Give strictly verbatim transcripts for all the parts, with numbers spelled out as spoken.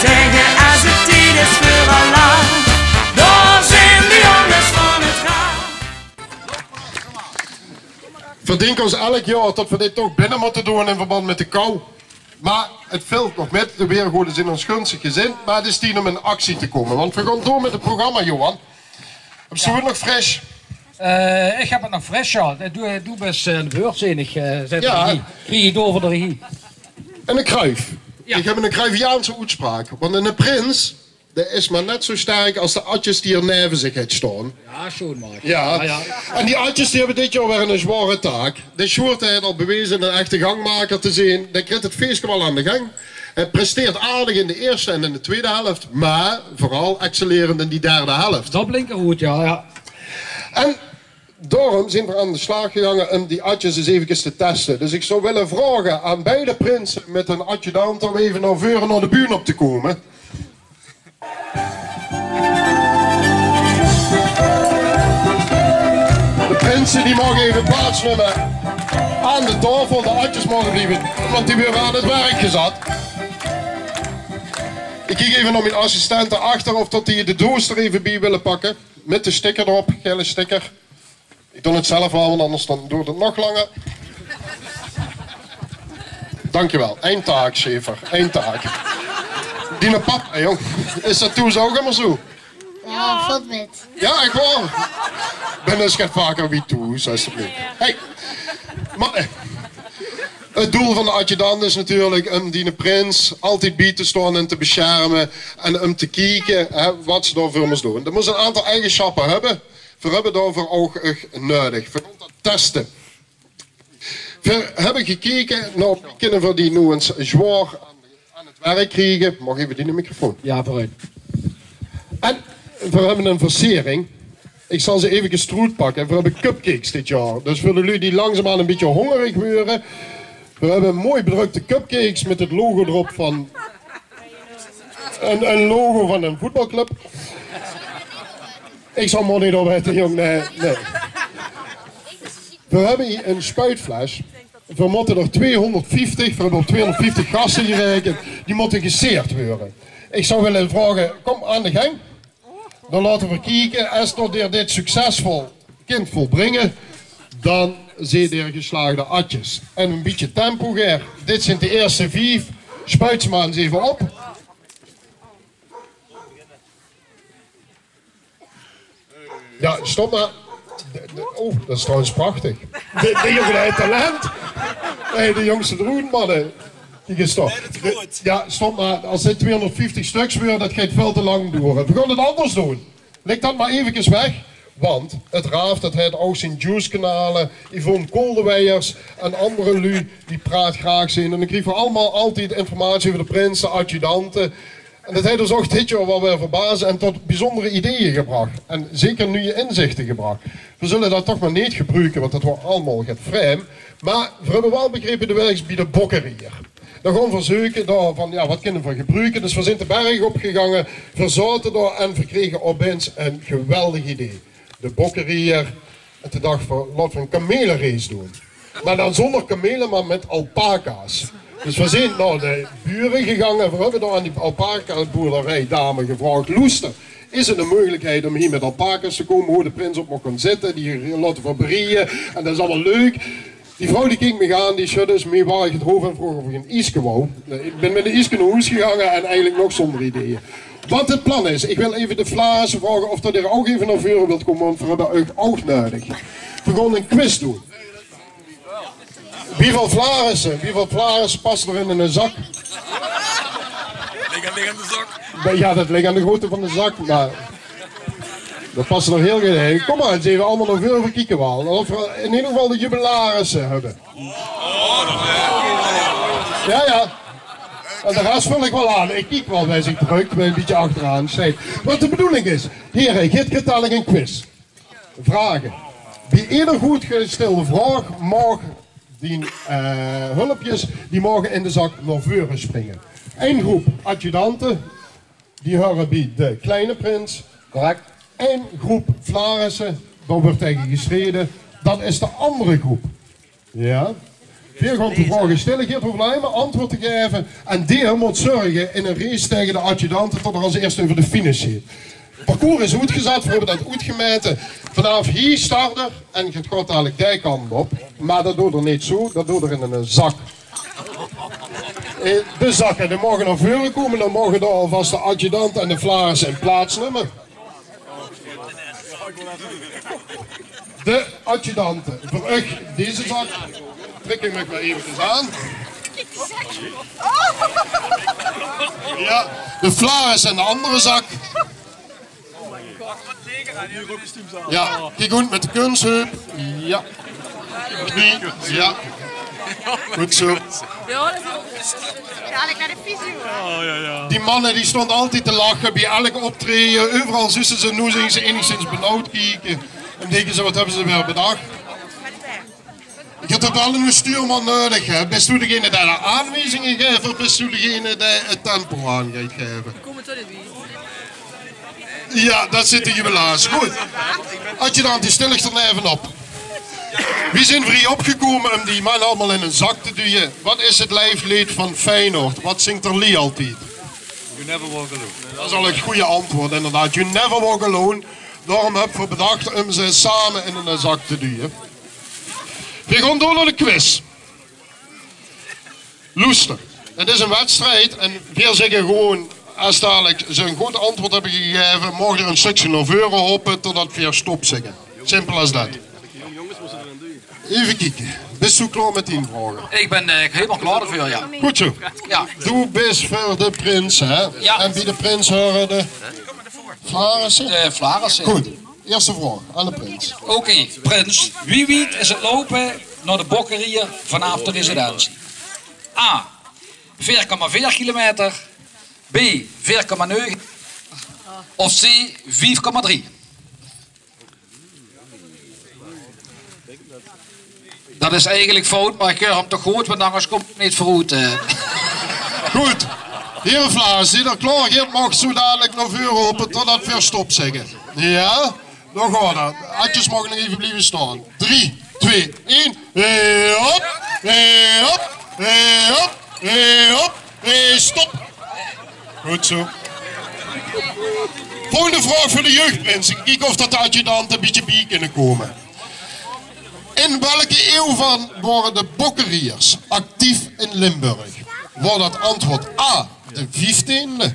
Zègke es 't tied is veur alaaf, dao zeen de jónges van 't raaf. Veer dinke ós elk jaor tot veer dit toch binne mótte doon in verband mit de kou. Mer 't vilt nog mit, de weergode zeen ós gunstig gezind, mer 't is tied óm in actie te kómme. Want veer gaon door mit 't programma, Johan. Höbs doe 't nog fris? Eh, ich höb 't nog fris, jao. Doe, doe bis, eh, aan de beurt, zeen ich, eh, zèt de regie. Regie, door veur de regie. En 'ne Cruijff. Jao. Ich höb 'ne Cruyffiaanse oetspraok. Want 'ne prins, dae is mer net zo sterk es de atjes die 'r neve zich haet staon. Jao, sjoon, Mark. Jao. Jao, jao. En die atjes die höbbe dit jaor weer 'n zwaore taak. De Sjoerd haet al beweze 'n echte gangmaker te zeen. Dae kriet 't feeske waal aan de gang. Hae presteert aardig in de ierste en in de twiede helf, mer veural excellerend in die derde helf. Dat blink d'r oet, jao, jao. En daorum zeen veer aan de slaag gegange óm die atjes ins efkes te teste. Dus ich zou wille vraoge aan beide prinse mit hun adjudante óm effe nao veure nao de bühne op te kómme. De prinse die moge effe plaats numme aan de taofel, de atjes moge blieve, want die waere aan 't werk gezat. Ich kiek effe nao mien assistente achter of tot die de doos d'r effe bie wille pakke. Mit de sticker d'rop, gele sticker. Ich doon 't zelf waal, want anders dan doert 't nog langer. Dankjewel. Ein taak, Sjever. Ein taak. Diene pap, hè, jóng. Is dat thoes ouch ummer zoe? Jao, vèlt mit. Jao, ech waor. Bin ins get vaker wie thoes, alstublieft. Hey. Mer, eh, 't doel van de adjudant is natuurlik um diene prins altied bie te staon en te besjerme en um te kieke, hè, wat ze dao veur mós doon. Dae mós 'n aantal eigensjappe höbbe. Veer höbbe daoveur ouch uch nudig. Veer gaon dat teste. Veer höbbe gekeke nao, kinne veer die noe ins zwaor aan, aan 't werk kriege. Maag effe diene microfoon? Jao, veuroet. En veer höbbe 'n versering. Ich zal ze efkes d'roet pakke. Veer höbbe cupcakes dit jaor. Dus veur de luuj die langzaamaan e bietje hóngerig weure. Veer höbbe mooi bedrökte cupcakes mit 't logo d'rop van 'n, 'n logo van 'n voetbalclub. Ich zal 'm mer neet opete, jóng. Nae, nae. Veer höbbe hie 'n spuitfles. Veer mótte d'r tweehóngerdvieftig, veer höbbe op tweehóngerdvieftig gaste gerekend. Die mótte geseerd weure. Ich zou wille vraoge, kóm aan de gang. Dan laote veer kieke, es tot geer dit succesvol kint volbringe, dan zeet geer geslaagde atjes. En e bietje tempo, Ger. Dit zeen de ierste vief. Spuit ze mer ins effe op. Jao, stop mer. De, de, oh, dat is trouwens prachtig. De, de jóng haet talent. Hey, de jóngste droen, manne. Kiek ins toch. Jao, stop mer. Es dit tweehóngerdvieftig stöks weure, dat geit väöl te lang doere. Veer gaon 't anders doon. Lèk dat mer efkes weg. Want 't Raaf, dat haet ouch zien Juice-kanale. Yvonne Koldeweijers en anger luuj, die praotgraag zeen. En dan kriege veer allemaol altied informatie euver de prinse, adjudante. En dat haet ós ouch dit jaor waal weer verbaas en tot biezóndere ideeë gebrach. En zeker nuje inzichte gebrach. Veer zölle dat toch mer neet gebruke, want dat waor allemaol get vreem. Mer veer höbbe waal begrepe, doe werks bie de Bokkerier. Dan gaon veer zeuke dao van, jao, wat kinne veer gebruke? Dus veer zeen de berg opgegange, veer zaote dao en veer krege opins e geweldig idee. De Bokkerier. En toen dachte veer, laote veer 'n kamelerace doon. Mer dan zónger kamele, mer mit alpaca's. Dus veer zeen nao de bure gegange. Veer höbbe dao aan die alpaca-boerderie-dame gevraog: "Loester, is 't 'n meugelikheid um hie mit alpaca's te kómme? Wo de prins op maag gaon zitte, die laote veer berieje. En dat is allemaol leuk." Die vrouw die keek mich aan, die sjudde ins mit häör hoofd en vroog of ich 'n ieske wou. Nae, ich bin mit 'n ieske nao hoes gegange en eigelik nog zónger ideeë. Wat 't plan is, ich wil effe de Flaarisse vraoge of dat geer ouch effe nao veure wilt kómme, want veer höbbe uch ouch nudig. Veer gaon 'n quiz doon. Wieväöl Flaarisse, wieväöl Flaarisse passe d'r in 'ne zak? Ligk aan, ligk aan de zak. Jao, dat ligk aan de grootte van de zak, mer dat pas nog hiel good. Hey, kóm mer ins effe allemaol nao veure, veer kieke waal. Of veer in eder geval de jubilarisse höbbe. Jao, jao. En de res vul ich waal aan. Ich kiek waal wae zich drök, wae e bietje achteraan steit. Wat de bedoeling is, hiere, geer kriet dalik 'n quiz. Vraoge. Bie eder good gestèlde vraog maag dien, eh, hulpjes, die mage in de zak nao veure springe. Ein groep adjudante, die heure bie de kleine prins. Correct. Ein groep Flaarisse, dao wuuert taenge gestrede. Dat is de anger groep. Jao. Veer gaon de vraoge stèlle, geer hoof allein mer antwoord te gaeve. En deer mót zörge in ein race taenge de adjudante tot d'r es ierste euver de finish geit. 't Parcours is oetgezat, veer höbbe dat oetgemaete. Vanaaf hie start d'r en geer gaot dalik dae kantj op. Mer dat doot d'r neet zoe, dat doot d'r in eine zak. Eh, de zakke, die moge nao veure kómme, dan moge dao alvas de adjudante en de flaarisse in plaats numme. De adjudante, veur uch deze zak. Trèk ich mich mer effe aan. Jao, de flaarisse in de anger zak. Jao, kiek good mit de kunsheup. Jao. Knie. Jao. Good zoe. Dalik nao de fysio. Die manne die stónge altied te lache bie elk optraeje. Euveral zuuste ze, noe zeen ze enigszins benaud kieke. En dinke ze: wat höbbe ze weer bedach? Ich höb waal eine stuurman nudig, hè. Bis doe degene dae de aanwiezinge guf of bis doe degene dae 't tempo aan geit gaeve? Jao, dat zit hie helaas. Good. Adjudant, die stèl ich d'r neve op. Wie zeen veer hie opgekómme óm die manne allemaol in eine zak te duje? Wat is 't liefleed van Feyenoord? Wat zingk d'r Lee altied? You never walk alone. Dat is al ein gooj antwoord, inderdaad. You never walk alone. Daorum höbbe veer bedach óm ze same in eine zak te duje. Veer gaon door nao de quiz. Loester, 't is eine wedstrijd en veer zègke gewoon, es dalik ze ein good antwoord höbbe gegaeve, maag d'r ein stökske nao veure hoppe totdat veer stop zègke. Simpel as dat. Effe kieke. Bis doe klaor mit die vraoge? Ich bön, eh, hielemaol klaor d'rveur, jao. Good zoe. Jao. Doe bis veur de prins, hè? Jao. En bie de prins hure de flaarisse? De flaarisse. Good. Ierste vraog aan de prins. Oké, prins. Wie wied is 't loupe nao de Bokkerier vanaaf de residentie? A, veer komma veer kilometer. B, veer komma nege. Of C, vief komma drie. Dat is eigelik fout, mer ich keur 'm toch good, want angers kump 't neet veuroet, eh. Good. Hie, Vlaas, zit d'r klaor? Geer maag zoe dalik nao veure hoppe totdat veer stop zègke. Jao? Dan gaon v'r. Adjes, maag nog effe blieve staon. Drie, twee, ein. Hei, hop. Hei, hop. Hei, hop. Hei, hop. Hei, stop. Good zoe. Volgende vraog veur de jeugdprins. Kieke of dat de adjudante ein bietje bie kinne kómme. In welke eeuw van, wore de Bokkeriers actief in Limburg? Waor dat antwoord A, de viefteende?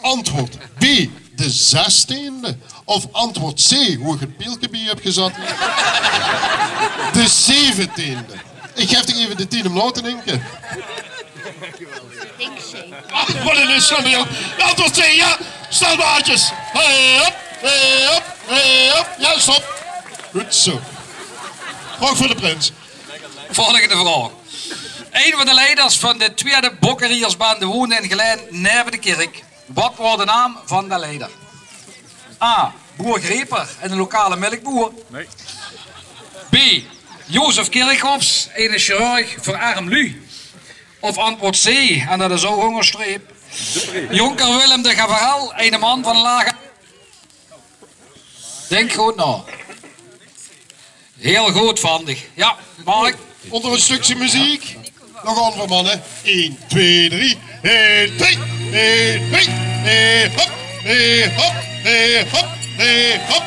Antwoord B, de zestiende? Of antwoord C, wo ich 't pielke bie höb gezat, de zeventiende? Ich gaef dich effe de tied óm nao te dinke. Ach, wat ein slimme jóng. Antwoord C, jao. Stel maar, Adjes. Hei, hop, hei, hop, hei, hop. Jao, stop. Good zoe. Vraog veur de prins. Volgende vraog. Ein van de leiders van de twiede Bokkeriersbende woonde in Gelaen neve de kirk. Wat waor de naam van de leider? A, boer Greper en de lokale melkboer. B, Jozef Kirchhoffs, eine chirurg veur erm luuj. Of antwoord C, en dat is ouch óngerstreep, jonker Willem de Gavarel, eine man van lage. Dink good nao. Hiel good van dich. Jao, Mark. Ónger ein stökske meziek. Nog anger, manne. Ein, twee, drie. Ein, twee. Ein, twee. Ein, hop. Ein, hop. Ein, hop. Ein, hop.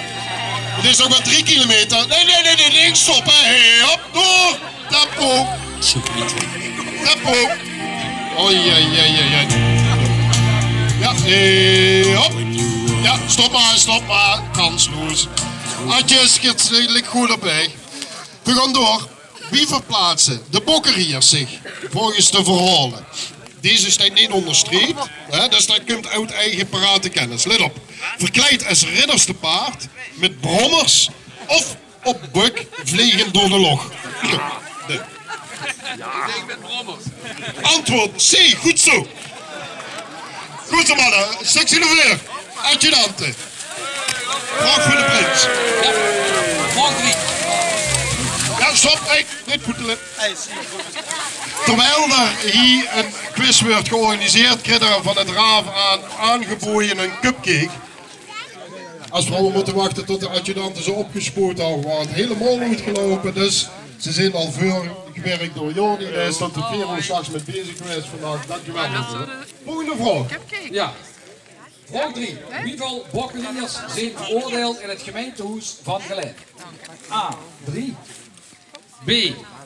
't Is nog mer drie kilometer. Nae, nae, nae, nae, nae, stop, hè. Ein, hop. Door. Tempo. Tempo. Oei, oei, oei, oei, oei. Jao, eh, hop. Jao, stop mer, stop mer. Kansloos. Adjes, geer ligk good op waeg. Veer gaon door. Wie verplaatse de Bokkeriers zich volges de verhaole? Deze steit neet óngerstreep, hè, dus dat kump oet eige paraate kennis. Let op. Verkleid es ridders te paard, mit brommers of op bök vlege door de loch. Antwoord C, good zoe. Good zoe, manne. Stökske nao veure. Adjudante. Vraog veur de prins. Jao, vraog drie. Jao, stop. Hey, neet poetele. Terwiel d'r hie ein quiz wuuert georganiseerd, krieg d'r van 't RAAF aan, aangeboje ein cupcake. Es v'r mótte wachte tot de adjudante ze opgespote haet, waor 't hielemaol oetgeloupe. Dus ze zeen al veur Werk door Jordi, dae is tot de veer oor 's nachs mit bezig gewaes vandaag. Dankjewel. Volgende vraog. Ja. Vraog drie. Wieväöl bokkeriejers zeen veroordeeld in 't gemeintehoes van Gelaen? A, drie. B,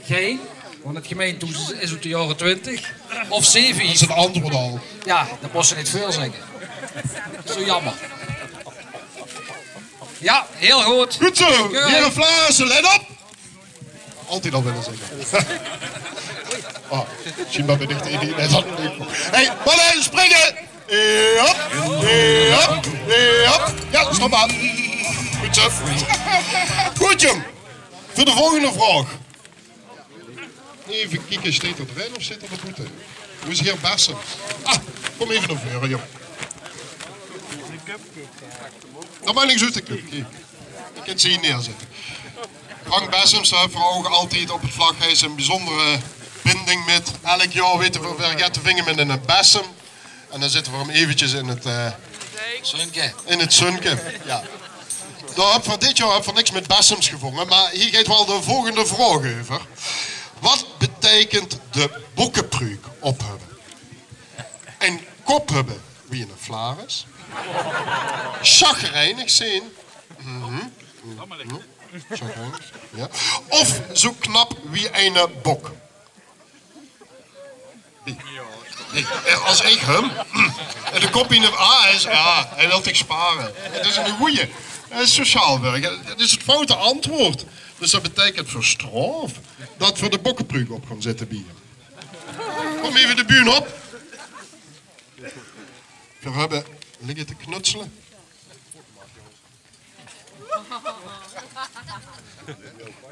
gein, want 't gemeintehoes is, is oet de jaore twintig. Of C, vief. Dat is 't antwoord al. Ja, dat mós se neet veurzègke. Zo jammer. Ja, hiel good. Good zo. Keurig. Here Vlaassen, let op! Altied al wille zègke. Oh, sjienbaar bin ich de enige dae dat neet doon. Hey, manne, springe! Hop, hop, hop. Ja, stop aan. Good zo. Good, jóng. Veur de volgende vraog. Eve kieke, steit 'r d'rin of zit 'r d'rboete? Wo is hie Bessems? Ah, kóm eve nao veure, jóng. Dat maak ich zo de köpke. Ich kin ze hie neerzètte. Frank Bessems, dao höbbe v'r ouch altied op 't Vlaggeis ein bezunjere binding mit. Elk jaor weite v'r waer get te vinge mit eine bessem. En dan zitte v'r 'm eventjes in 't, eh, zunke. In 't zunke. Ja. Dao höbbe v'r dit jaor höbbe v'r niks mit bessems gevónje, mer hie geit waal de volgende vraog euver. Wat beteikent de bokkepruuk ophöbbe? Ein kop höbbe wie eine Flaris. Chagrijnig zeen. Mhm. Mhm. Chagrijnig, ja. Of zo knap wie eine bok. Nae, nae, es ich häöm. En de kop in de A is, ah, hae wilt dich spare. 't Is eine goeie. Hae is sociaal wirker. 't Is 't foute antwoord. Dus dat beteikent veur straof dat v'r de bokkepruuk op gaon zitte bie häöm. Kóm eve de bühne op. V'r höbbe ligke te knutsele.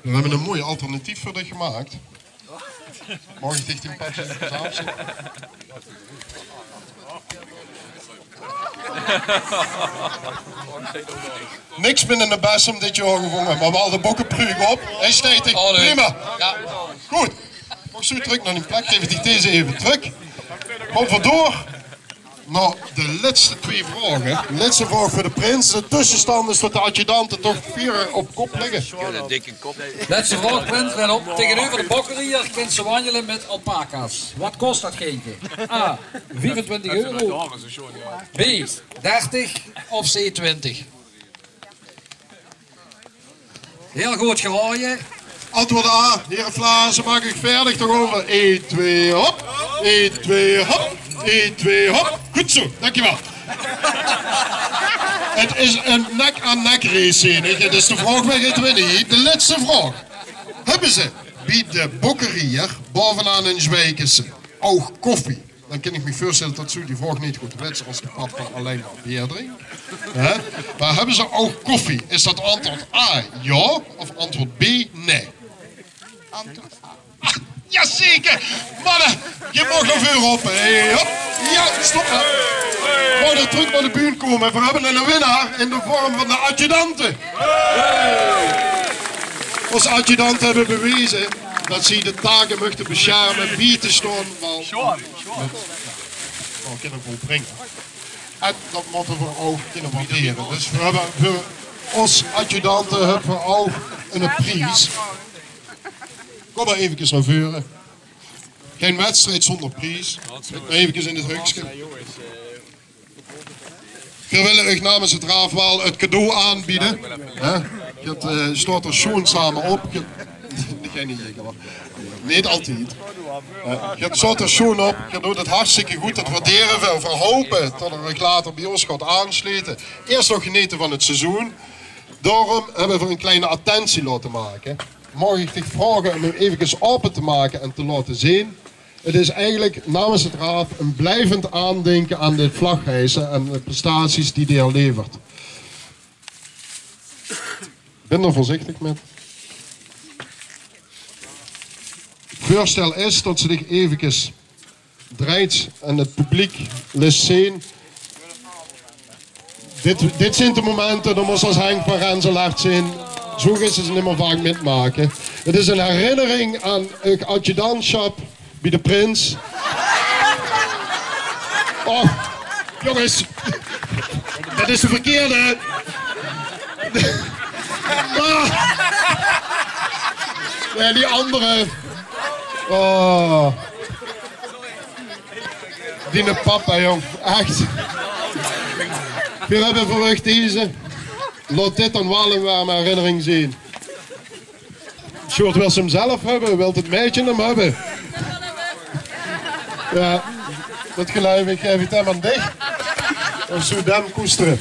V'r höbbe ein mooi alternatief veur dich gemaak. Maag ich dich die petje eve aafzètte? Niks mit eine bessem dit jaor gevónje, mer waal de bokkepruuk op. Hae steit dich. Allee. Prima. Ja. Good. Maag zo trök nao die plek, gaef ich dich deze eve trök. Kóm v'r door. Noe, de lètste twee vraoge. Lètste vraog veur de prins. De tössestand is tot de adjudante toch veer op kop ligke. Lètste vraog, prins, let op. Tegeneuver de bokkeriejer kins se wanjele mit alpaca's. Wat kos dat geintje? A, viefentwintig euro. B, dertig. Of C, twintig. Hiel good geraoje. Antwoord A, here Vlaassen, maak uch veerdig, toch euver. Ein, twee, hop. Ein, twee, hop. Ein, twee, hop. Good zo, dankjewel. 't Is ein nek-aan-nek race, zeen ich. Dus de vraog wae 't wint. De lètste vraog. Höbbe ze bie de bokkeriejer baovenaan hun zjwijkese ouch koffie? Dan kin ich mich veurstelle tot zoe die vraog neet good wèts es de pap allein mer beer drink. Hè? Mer höbbe ze ouch koffie? Is dat antwoord A jao of antwoord B nae? Antwoord A. Jazeker! Manne, geer maag nao veure hoppe. Hey, hop. Ja, stop. Hè. Maag d'r trök nao de bühne kómme. Veer höbbe eine winnaar in de vorm van de adjudante. Ós adjudante höbbe beweze dat ze de take mochte besjerme, bie te staon, want, want kinne volbringe. En dat mótte veer ouch kinne waardere. Dus veer höbbe veur ós adjudante höbbe veer ouch eine pries. Kóm mer eventjes nao veure. Gein wedstrijd zónger pries. Eventjes in 't hökske. Veer wille uch namens 't raaf waal 't cadeau aanbeje. Hè? Geer, eh, staot d'r sjoon same op. Geer, gein idee, mer neet altied. Eh, geer staot d'r sjoon op. Geer doot 't hartstikke good. Dat waardere veer. Veer hope tot geer uch later bie ós gaot aansjlete. Iers nog genete van 't seizoen. Daorum höbbe veer ein klein attentie laote make. Maag ich dich vraoge óm 'm eventjes aope te make en te laote zeen? 't Is eigelik namens 't raaf ein blievend aandinke aan de Vlaggeise en de prestaties die dae levert. Bin d'r veurzichtig mit. 't Veurstel is tot se dich eventjes dreits en 't publiek lits zeen. Dit, dit zeen de momente, dan mós se es Henk van Rensselaer zeen. Zoe geit 't nimmer vaak mitmake. 't Is ein herinnering aan 't adjudantschap bie de prins. Oh, jónges. Dat is de verkeerde. Ah. Nae, die andere. Oh. Diene papa, jóng. Ech. Veer höbbe verwuch deze. Laot dit dan waal ein werme herinnering zeen. Sjoerd, wils se 'm zelf höbbe? Wilt 't meidje 'm höbbe? Jao, det geluif ich. Gaef ich 'm aan dich. Of zów 'm koestere?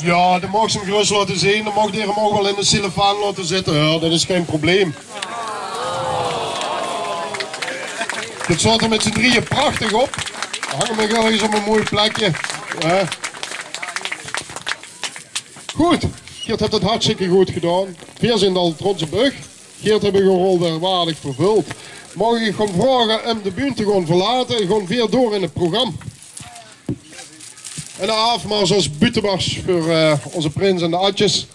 Jao, dan maag ze 'm gerös laote zeen. Dan maag geer 'm ouch waal in de cellofaan laote zitte, huur. Det is gein probleem. Dit zaote v'r mit z'n drieje prachtig op. Hange v'r örges op ein mooi plekske. Jao. Good, geer höbt 't hartstikke good gedaon. Veer zeen al trots op uch. Geer höbt eur rol weer waardig vervöld. Maag ich uch gaon vraoge óm de bühne te gaon verlaote? Gaon veer door in 't program. En de aafmars es boetemars veur, eh, ózze prins en de atjes.